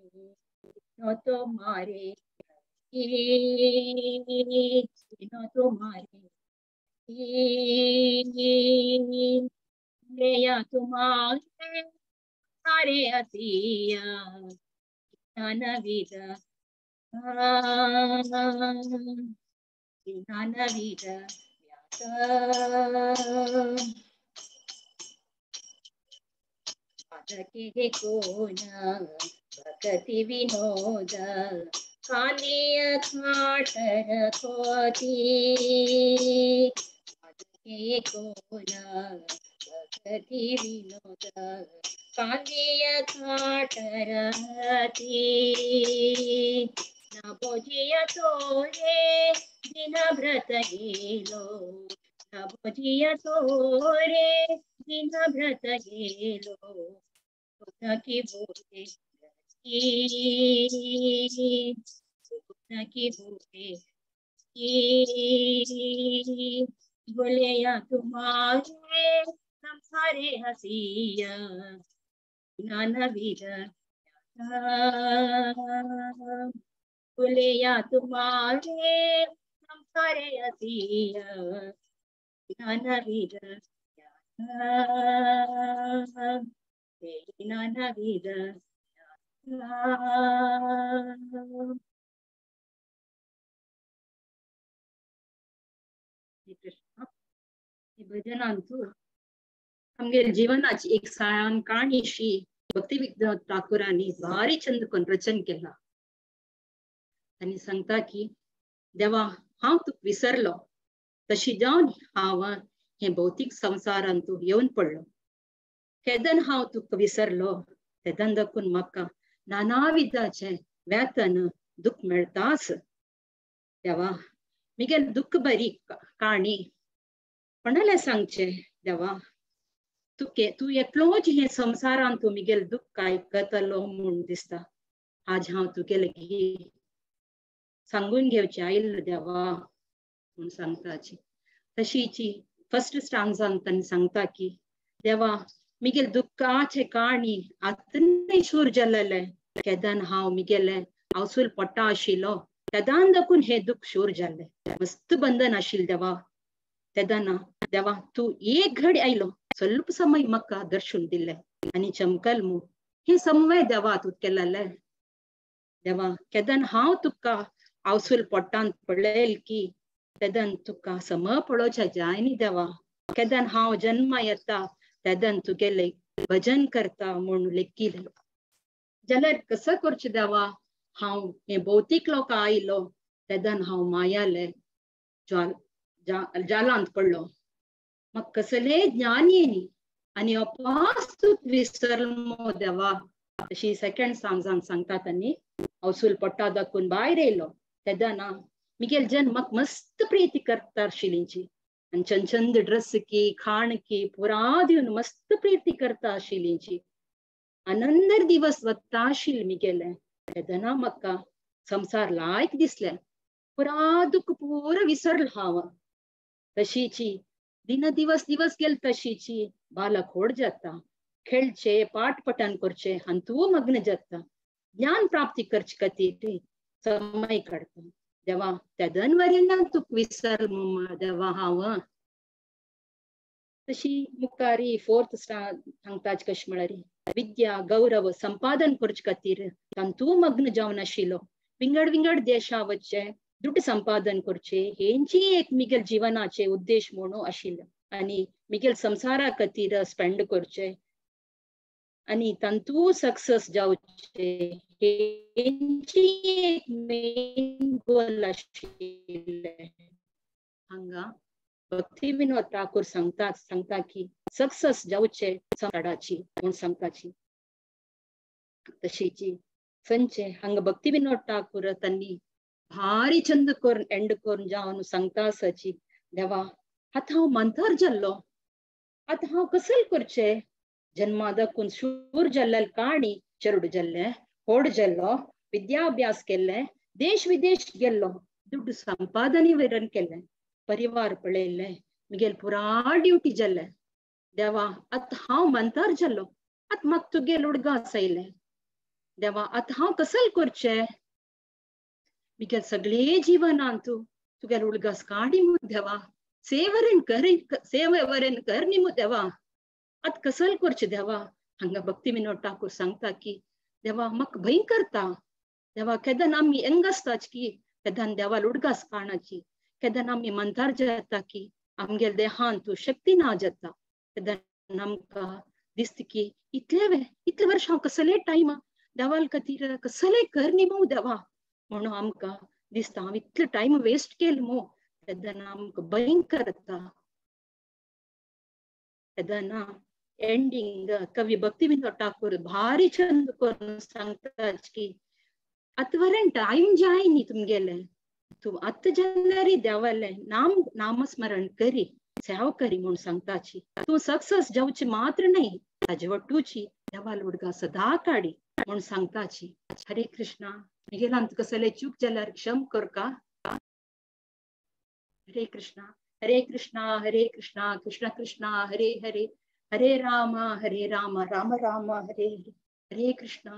नो तो मारे नो तुम्हारे लेया तुम्हारे सारे असिया ज्ञान विद ज्ञान विद के कोन भक्ति विनोद कालिय खाटर कोती। के कोन भक्ति विनोद कालिय खाटरती। न भोजिय तोरे दिन व्रत गेलो, न भोजिय तोरे दिन व्रत गेलो। की बोले की बोले बोले तुम्हारे संसारे हसिया ज्ञान विद। बोले तुम्हारे संसारे हसिया ज्ञान विद ज्ञान विद। कृष्ण भजनांतु आमगेले जीवनाची एक सान काणीशी भक्ती विनोद ठाकूरांनी भारी चंद करून रचन केला। आनी सांगता की देवा हांव तुका विसरलो तशी जावन हांव हे भौतीक संवसारांत येवन पडलो। केदन हांव तुका विसरलो तेदन दाखून म्हाका नानाविधाचे वेतन दुःख मेळटाच। देवा मिगेल दुःख बरी काणी कोणाले सांगचे देवा तुके तूं एकलोच हे संवसारांत तूं मिगेल दुःख आयकतलो म्हूण दिसता। आज हांव तुगे लागीं सांगून घेवचें आयिल्लो देवा म्हूण सांगताची। तशीची फर्स्ट स्टांजान तांणी सांगता की देवा मिगेल दुःखाचे काणी आतने शूर जाल्लें केदन हांव मिगेले हांवसूल पोटा आशिल्लो तेदान दाखून हे दुःख शूर जाल्लें मस्त बंधन आशिल्लें देवा। तेदना देवा तूं एक घडी आयलो स्वल्प समय म्हाका दर्शन दिलें आनी चमकल मू हे समवय देवा तूं केलें देवा। केदन हांव तुका आवसूल पोटांत पळयल की तेदन तुका सम पळोवचें जायनी देवा। केदन हांव जन्मा येता तेदन तुगेले भजन करता म्हूण लेखिलें जाल्यार कसो करचें देवा हांव हे भौतीक लोक आयलो तेदन हांव मायाले जालांत पडलो। म्हाका कसले ज्ञान येनी आनी अपास तूं विसरलो देवा। अशी सेकंड सांजान सांगता तांणी हौसूल पोटा दाखून भायर येयलो तेदना मिगेल जन म्हाका मस्त प्रीती करता आशिल्लींची आनी चंद चंद ड्रेस की खाण की पुरा दिवन मस्त प्रीती करता आशिल्लींची। आनंदर दिवस वता आशिल्ले मिगेले तेदना म्हाका संवसार लायक दिसलें। पुरा दुःख पुरा विसरल हांव. तशीची दिन दिवस दिवस गेल तशीची बालक होड जाता, खेळचे पाठ पठण करचे हांतू मग्न जाता, ज्ञान प्राप्ती करचे खातीर समय काडता. देवा त्या दनवरेन तुक विसर मम्मा देवा हांव. तशी मुखारी फोर्थ सांगताच कशें म्हळ्यार विद्या गौरव संपादन करचे खातीर तांतू मग्न जावन आशिल्लो, विंगड विंगड देशा वचचे दुड्ड संपादन करचे हेंची एक मिगेल जीवनाचे उद्देश म्हणून आशिल्लो आनी मिगेल संवसारा खातीर स्पेंड करचे आनी तांतू सक्सेस जावचे हेंची एक मेन गोल आशिल्लें. हांगा भक्ती विनोद ठाकूर सांगता सांगता की सक्सेस जावचे संवसाराची म्हूण सांगताची. तशीची संचे हांगा भक्ती विनोद ठाकूर तांणी भारी चंद करून एंड करून जावन सांगता आसाची देवा आतां हांव मंतर जाल्लो, आतां हांव कसल करचे, जन्मादकून शूर जाल्ले काणी चेरडू जाल्ले होड जाल्लो, विद्याभ्यास केल्ले, देश विदेश गेल्लो, दुड्ड संपादनी वैरन केल्ले, परिवार पळयल्ले, मिगेल पुरा ड्युटी जाल्ले, देवा आतां हांव मंतर जाल्लो, आतां म्हाका तुगेल उडगास आयले, देवा आतां हांव कसल करचे, मिगेल सगळे जीवनांत तुगेल उडगास काडी मु देवा, सेवरेन कर सेवरेन करनी मु देवा, आतां कसल करचे देवा. हांगा भक्ती विनोद ठाकूर सांगता की देवा म्हाका भंय करता देवा, केदन आमी यंग आसताच की केदन देवा उडगास काणाची, केदन आमी मंतार जाता की आमगेल देहान तूं शक्ती ना जाता, केदन आमकां दिसता की इतले वे इतले वर्ष हांव कसले टायम देवाल खातीर कसले करनी मू देवा म्हणून आमकां दिसता हांव इतले टायम वेस्ट केल मू, तेन्ना आमकां भंय करता. तेन्ना एंडींग कवी भक्ती विनोद ठाकूर भारी चंद करून सांगता की आतां टायम जाय न्ही तुमगेले, तूं आतां जाल्यार देवालें नाम नामस्मरण करी सेवा करी म्हूण सांगताची. तूं सक्सेस जावची मात्र न्हय ताजे वट्टूची देवाल उडगा सदा काडी म्हूण सांगताची. हरे कृष्णा. मिगेलांत कसले चूक जाल्यार क्षम करका. हरे कृष्णा हरे कृष्णा हरे कृष्णा कृष्ण कृष्णा हरे हरे, हरे राम राम राम हरे हरे. हरे कृष्णा.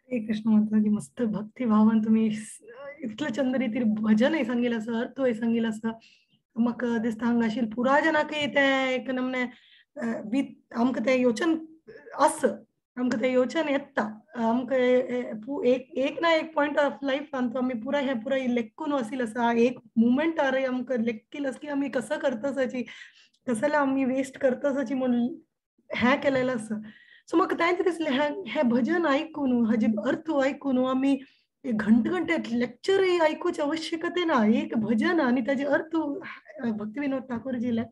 हरे कृष्ण माताजी, मस्त भक्तिभावान तुम्ही इतलं चंद रीतीर भजनय सांगिल आसा, अर्थय सांगिल आसा. म्हाका दिसता हांगा आशिल्ले पुरा जनाकय तें एक नमने आमकां तें योचन आसा, आमकां तें योचन येता, आमकां एक एक ना एक पॉयंट ऑफ लायफान आमी पुरा हें पुराय लेखून आशिल्लें आसा. एक मुमेंटारय आमकां लेखील आसा की आमी कसो करता, कसले आमी वेस्ट करता म्हूण हें केलेलें आसा. सो म्हाका तेंच दिसलें हें भजन आयकून हाजे अर्थ आयकून आमी घंटे घंटे लेक्चरय आयकुची आवश्यकता ना. एक भजन आनी ताजे अर्थ भक्ती विनोद ठाकूरजीले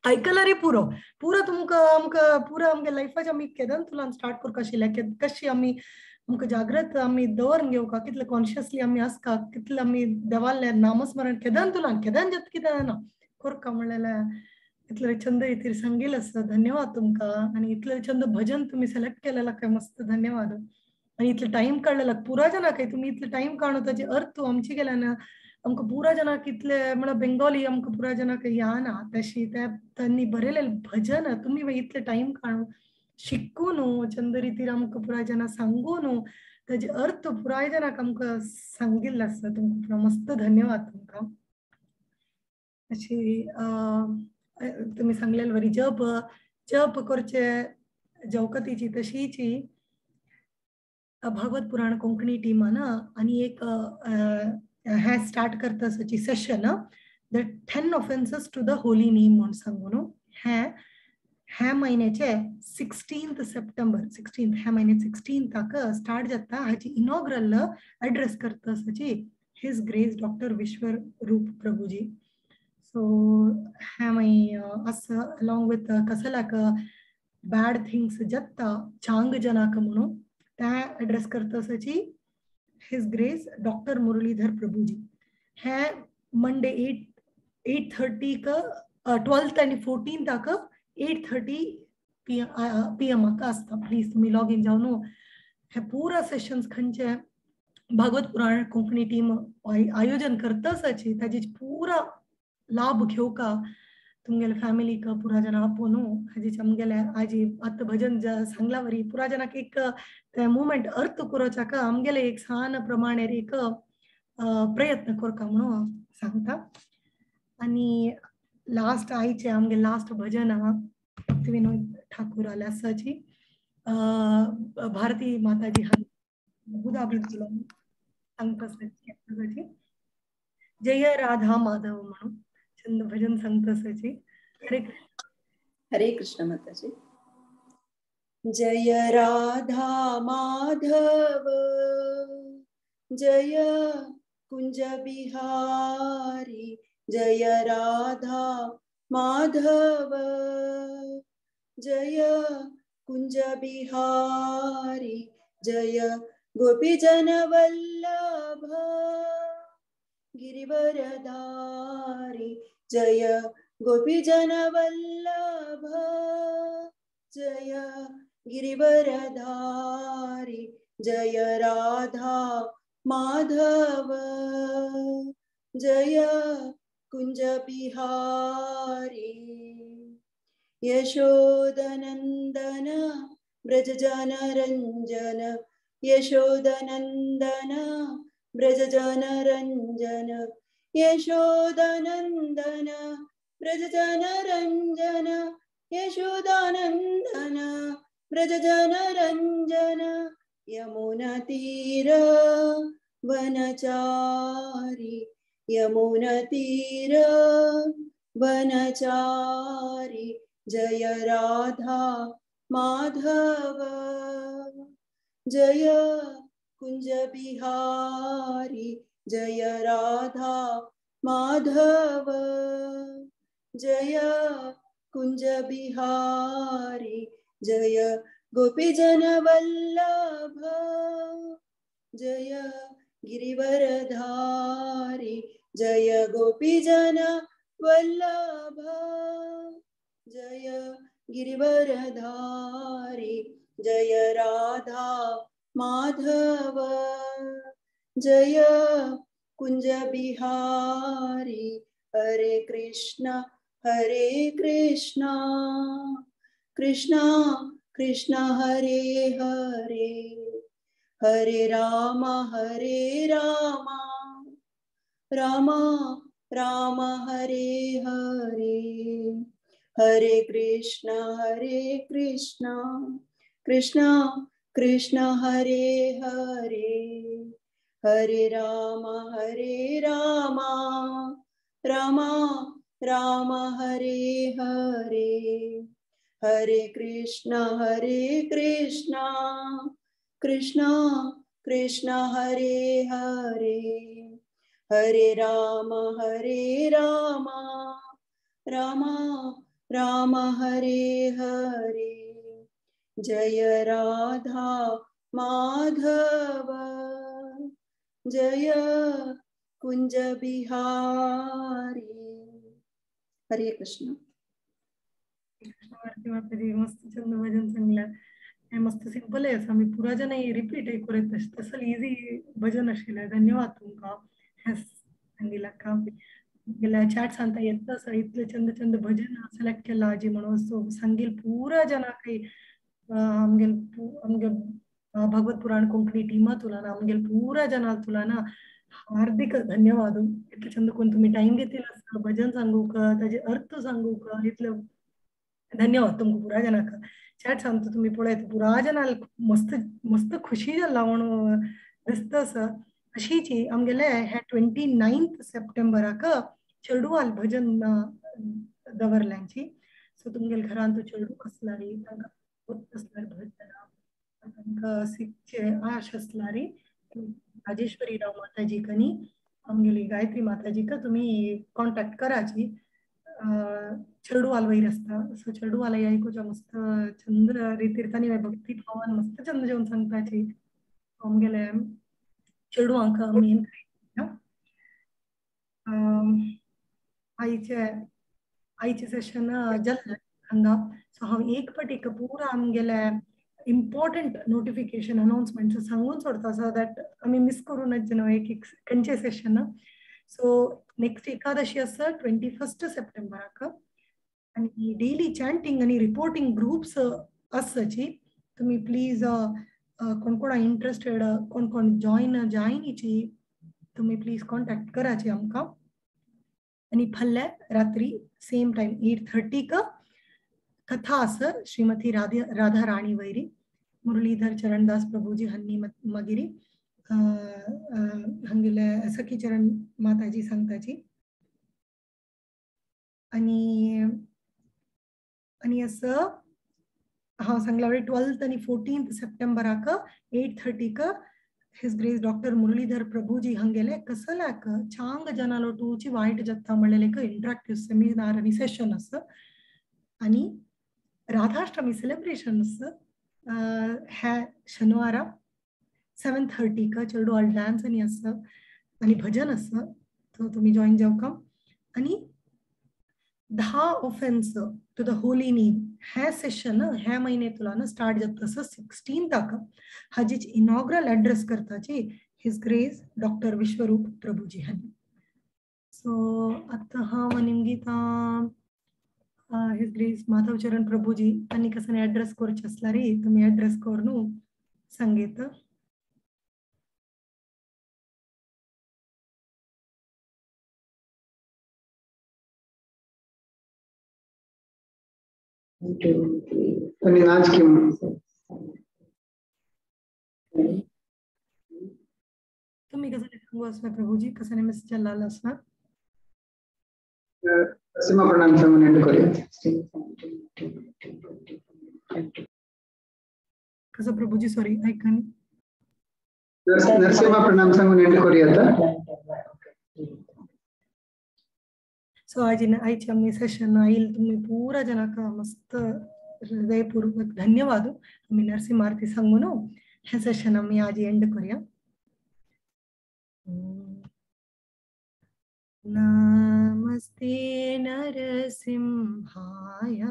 आयकल्यारय पुरो पुरो तुमकां आमकां पुरो आमगे लायफाचे आमी केदन तुलान स्टार्ट करपा आशिल्लें, कशी आमी आमकां जागृत आमी दवरून घेवका, कितले कॉन्शियसली आमी आसका, कितले आमी देवालें नामस्मरण केदन तुलान केदन जाता कितें ना करका म्हणलेलें इतले चंद रितीर सांगिल आसा. धन्यवाद तुमकां. आनी इतले चंद भजन तुमी सिलेक्ट केलेला काय मस्त धन्यवाद. आनी इतले टायम काडलेला पुरा जनाक तुमी इतले टायम काडून ताजे अर्थ आमचे गेल्यान आमकां पुरा जनाक इतले म्हळ्यार बेंगोली आमकां पुरा जनाक या ना तशी ते तांणी बरयलेलें भजन तुमी इतले टायम काडून शिकून चंद रितीर आमकां पुराय जना सांगून ताजे अर्थ पुराय जनाक आमकां सांगिल्लें आसा. तुमकां पुरा मस्त धन्यवाद तुमकां. अशी तुमी सांगलेले वरी जप जप करचे जवकतीची तशीची भागवत पुराण कोंकणी टीमान आनी एक हें स्टार्ट करता आसाची session the 10 offences to the holy name म्हूण सांगून हें ह्या म्हयन्याचे 16 सप्टेंबर 16 ह्या म्हयन्या 16 स्टार्ट जाता. हाची इनॉग्रल एड्रेस करता आसाची his grace doctor Vishwarup Prabhuji. So ह्या मागीर आसा अलॉंग विथ कसल्याक बॅड थिंग्स जाता चांग जनाक म्हणून तें एड्रेस करता आसाची his grace doctor Muralidhar Prabhuji. हे मंडे 8:30 12th आनी 14th 8:30 PM आसता. प्लीज तुमी लॉग इन जावन हे पुरा सेशन्स खंयचे भागवत पुराण कोंकणी टीम आयोजन करतासाची ताजी पुरा लाभ घेवका तुमगेले फॅमिलीक पुरा जन आपोवन हाजी आमगेले आजी आतां भजन सांगला वरी पुरा जनाक एक ते मुवमेंट अर्थ करोचाका आमगेले एक सान प्रमाणे एक प्रयत्न करका म्हणून सांगता. आनी लास्ट आयचे आमगे लास्ट भजन आहा भक्ती विनोद ठाकूर आले आसाची भारती माताजी बहुधा सांगता. जय राधा माधव म्हणून चंद भजन सांगता. हरे कृष्ण. हरे कृष्ण माताजी. जय राधा माधव जय कुंज बिहारी जय राधा माधव जय कुंज बिहारी जय गोपी जन वल्लभ गिरिवरधारी जय गोपी जन वल्लभ जय गिरिवरधारी जय राधा माधव जय कुंज बिहारी. यशोदनंदन ब्रज जन रंजन यशोदनंदन ब्रज जन रंजन यशोदनंदन ब्रज जन रंजन यशोदानंदन ब्रज जन रंजन यमुना तीर वनचारी यमुना तीर वनचारी जय राधा माधव जय कुंज बिहारी जय राधा माधव जय कुंज बिहारी जय गोपी जन वल्लभ जय गिरिवरधारी जय गोपी जन वल्लभ जय गिरिवरधारी जय राधा माधव जय कुंज बिहारी. हरे कृष्णा कृष्णा कृष्णा हरे हरे हरे राम राम राम हरे हरे हरे कृष्णा कृष्णा कृष्णा हरे हरे हरे राम राम राम हरे हरे हरे कृष्णा कृष्णा कृष्णा हरे हरे हरे राम राम राम हरे हरे जय राधा माधव जय कुंज बिहारी. हरे कृष्ण. भारती माताजी मस्त चंद भजन सांगला. मस्त सिंपल आहे आमी पुरा जन रिपीट करीत तसं इझी भजन आशिल्लें. धन्यवाद तुमकां हें सांगिल्ल्याक. गेल्या चॅट सांगता येत आसा इतले चंद चंद भजन सिलेक्ट केला आजी म्हणून सो सांगील पुरा जनाक आमगेल आमगे भागवत पुराण कोंकणी टीमा तुला आमगेल पुरा जना तुला ना हार्दिक धन्यवाद. इतले चंद कोण तुम्ही टाइम घेतला भजन सांगूक ताजे अर्थ सांगूक इतले धन्यवाद तुमकां पुरा जनाक. चॅट सांगता तुम्ही पळयत पुरा जनाक मस्त मस्त खुशी जाला म्हणून दिसता आसा. अशीची आमगेले हे 29 सप्टेंबराक चेडवाल भजन दवरल्यांची. सो तुमगेले घरांत चेडू आसल्यार तांकां आसल्यार भजनां तांकां शिकचे आश आसल्यार राजेश्वरी राव माताजीक आनी आमगेली गायत्री माताजीक तुमी कॉन्टॅक्ट कराची. चेडवाल वयर आसता सो चेडवाल आयकुच्या मस्त चंद रितीर तांणी भक्ती भावान मस्त चंद जेवन सांगताची. आमगेले चेडवांक मेन आयचे आयचे सेशन जाल्लें हांगा. सो हांव एक फावट एक पुरा आमगेले इम्पॉर्टंट नोटिफिकेशन अनाउन्समेंट्स सांगून सोडता सो that आमी मिस करूं नज न्हू एक एक खंयचे सेशन. सो नेक्स्ट एकादशी आसा 21 सप्टेंबराक आनी डेली चॅन्टिंग आनी रिपोर्टिंग ग्रुप्स आसाची. तुमी प्लीज कोण कोण इंट्रस्टेड कोण कोण जॉयन जायनीची तुमी प्लीज कॉन्टॅक्ट कराची आमकां. आनी फाल्यां रात्री सेम टायम 8:30 कथा आसा श्रीमती राधा राणी वैरी मुरलीधर चरणदास प्रभुजी हन्नी मागीर हांगेले सखी चरण माताजी सांगताची. आनी आनी असं हांव सांगला 12th आनी 14 सप्टेंबराक 8:30 his grace doctor Muralidhar Prabhuji हांगेले कसल्याक चांग जनालोटूची वायट जत्था म्हणलेले एक इंटराक्टिव्ह सेमिनार आनी सेशन आसा. आनी राधाष्टमी सेलिब्रेशन ह्या शनिवारा 7:30 चेडू डान्स आनी आसा आनी भजन आसा, सो तुमी जॉयन जावका. आनी 10 offence to the holy name hey session ह्या म्हयने तुलान स्टार्ट जाता आसा 16 हाजीच इनॉग्रल एड्रेस करताची his grace doctor Vishwaroop Prabhuji हांणी. सो आतां हांव निमगिता his grace Madhavcharan Prabhuji आनी कसने एड्रेस करचे आसल्यार तुमी एड्रेस करून सांगेत. नाच क्यों तुम्ही कसं सांगू असणार प्रभुजी कसं मिस चल्लाल असणार सीमा प्रणाम सांगून एंड करूया. कसं प्रभुजी सॉरी ऐका नरसिंहा प्रणाम सांगून एंड करूया आता. सो आज आयचे आमी सेशन आयल तुम्ही पुरा जनाक मस्त हृदयपूर्वक धन्यवाद. आमी नरसिंह आरती सांगून हे सेशन आमी आज एंड करूया. नमस्ते नरसिंहाय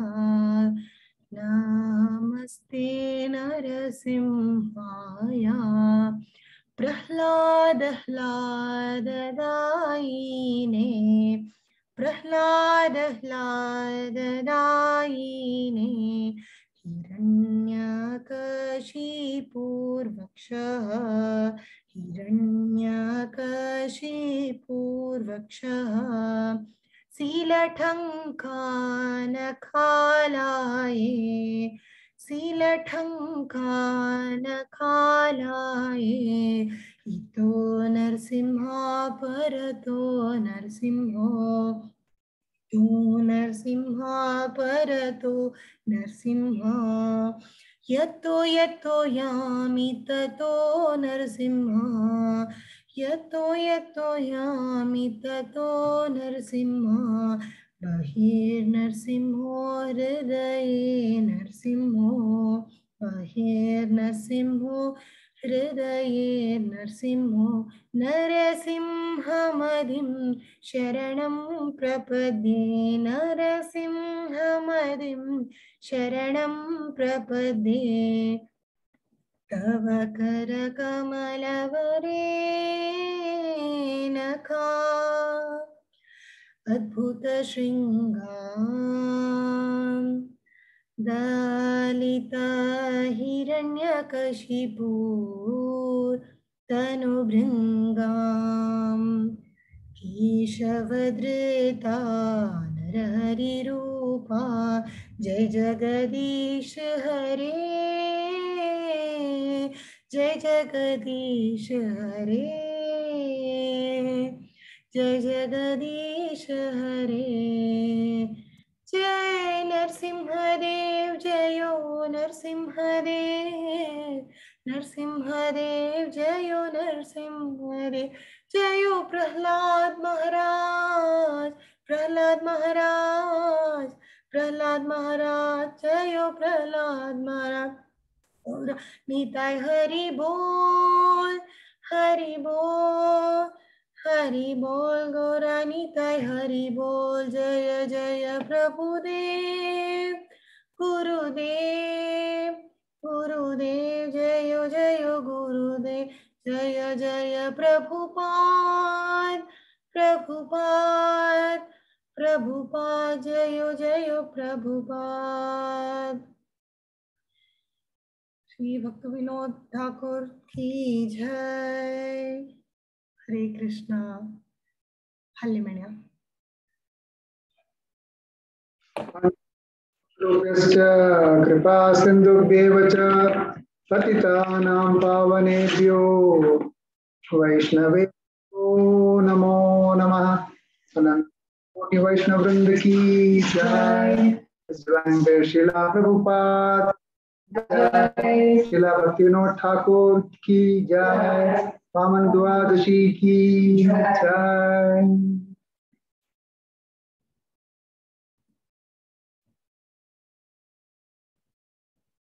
नमस्ते नरसिंहाय प्रह्लाद ह्लाददायिने प्रह्लाद ह्लाददायिने हिरण्यकशिपूर्वक्षः हिरण्यकशिपूर्वक्षः सीलठङ्कानखालाये सीलठङ्कानखालाये इतो नरसिंहा परतो नरसिंहो तो नरसिंहा परतो नरसिंहा यतो यतो यामि ततो नरसिंहा यतो यतो यामि ततो नरसिंहा बहिर्नरसिंहो हृदये नरसिंहो बहिर्नरसिंहो हृदये नरसिंहो नरसिंहमदिं शरणं प्रपद्ये नरसिंहमदिं शरणं प्रपद्ये तव करकमलवरे नखा अद्भुत शृंगा दलित हिरण्यकशिपूर तनुभृंगां केशवधृता नरहरिरूपा जय जगदीश हरे जय जगदीश हरे जय जगदीश हरे जय नरसिंहदेव जयो नरसिंहदेव नरसिंहदेव जयो नरसिंहदेव जयो प्रहलाद महाराज प्रहलाद महाराज प्रहलाद महाराज जयो प्रहलाद महाराज। निताय हरि बोल हरि बोल हरि बोल गौरा निताय हरि बोल जय जय प्रभुदेव गुरुदेव गुरु गुरुदेव, जय जय गुरुदेव, जय जय प्रभुपाद, प्रभुपाद, प्रभुपाद, जय जय प्रभुपाद। श्री भक्ति विनोद ठाकुर की जय। हरे कृष्णा। हल्ले मेण्या। कृपा सिन्धुभ्येव च पतितानां पावनेभ्यो वैष्णवेभ्यो नमो नमः। अनंत कोटि वैष्णव वृंद की जय। श्रीला प्रभुपाद जय। श्रीला भक्ति विनोद ठाकुर की जय। वामन द्वादशी की जय।